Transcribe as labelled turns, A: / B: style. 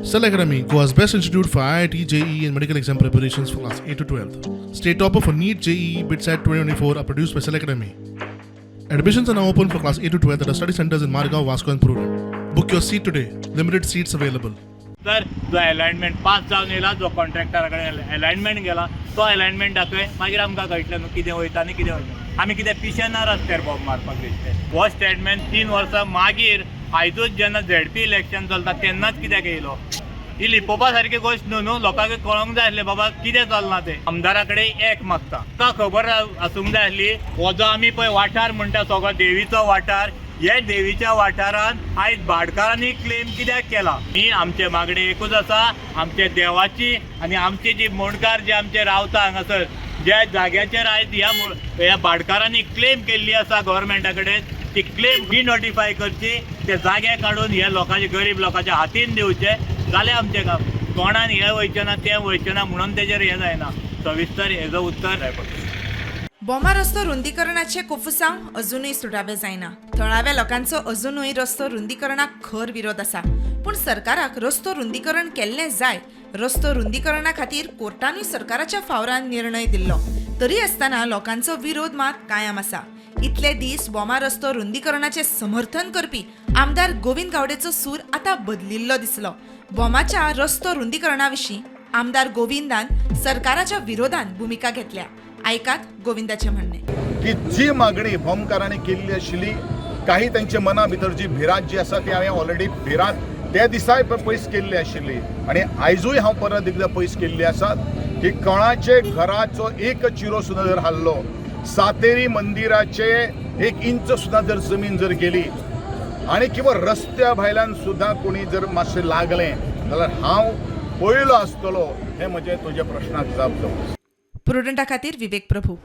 A: Cell Academy, Goa's best institute for IIT, JEE, and medical exam preparations for class 8 to 12. State topper for NEET, JEE, BITSAT 2024 are produced by Cell Academy. Admissions are now open for class 8 to 12 at our study centers in Margao, Vasco, and Prudent. Book your seat today. Limited seats available.
B: तर जो alignment pass जावन येयला, जो कॉन्ट्रॅक्टरा कडेन alignment गेला, तो alignment दाखय. मागीर आमकां कळटलें न्हू कितें वयता आनी कितें वयता. आमी कितें पिशे ना रस्त्यार बॉम्ब मारपाक दिसते. हो स्टेटमेंट 3 वर्सां मागीर आयजूच जेन्ना झेडपी इलेक्शन चलता तेन्नाच कित्याक येयलो? ही लिपोवपा सारकी गोश्ट न्हू न्हू. लोकांक कळोंक जाय आसलें बाबा कितें चल्लां तें. आमदारा कडेन एक मागता, ताका खबर आसूंक जाय आसली, हो जो आमी पळय वाठार म्हणटा सगळो देवीचो वाठार, हे देवीच्या वाठारान आयज भाटकारांनी क्लेम कित्याक केला? ही आमचे मागणी एकूच आसा, आमचे देवाची आनी आमची जी मुंडकार जे आमचे रावता हांगासर, ज्या जाग्याचेर आयज ह्या भाटकारांनी क्लेम केल्ली आसा गव्हर्मेंटा कडेन, ती क्लेम रिनोटिफाय करची, ते जागे काडून हे लोकांचे, गरीब लोकांच्या हातीन दिवचे. जालें आमचें काम. तोंडान हें वयचें ना, तें वयचें ना म्हणून तेजेर हें जायना. सविस्तर हेजो उत्तर जाय पडटलें.
C: बोमा रस्तो रुंदीकरणाचे कोफुसांव अजुनूय सुटावे जायना. थळाव्या लोकांचो अजुनूय रस्तो रुंदीकरणाक खर विरोध आसा. पूण सरकाराक रस्तो रुंदीकरण केल्लें जाय. रस्तो रुंदीकरणा खातीर कोर्टानूय सरकाराच्या फावरान निर्णय दिल्लो. तरी आसतना लोकांचो विरोध मात कायम आसा. इतले दीस बोमा रस्तो रुंदीकरणाचें समर्थन करपी आमदार गोविंद गावडेचो सूर आतां बदलिल्लो दिसलो. बोमाच्या रस्तो रुंदीकरणा विशीं आमदार गोविंदान सरकाराच्या विरोधान भुमिका घेतल्या. आयकात गोविंदाचें म्हणणें.
D: की जी मागणी भोमकारांनी केल्ली आशिल्ली, काही तांच्या मना भितर जी भिरांत जी आसा, ती हांवें ऑलरेडी भिरांत त्या दिसाय पयस केल्ली आशिल्ली आनी आयजूय हांव परत एकदां पयस केल्ली आसा की कोणाचे घराचो एक चिरो सुद्दां जर हाल्लो, सातेरी मंदिराचे एक इंच सुद्दां जर जमीन जर गेली आनी किंवा रस्त्या भायल्यान सुद्दां कोणी जर मातशें लागलें जाल्यार हांव पयलो आसतलो, हें म्हजें तुज्या प्रश्नाक जाप जावन
C: प्रुडंटा खातीर विवेक प्रभू.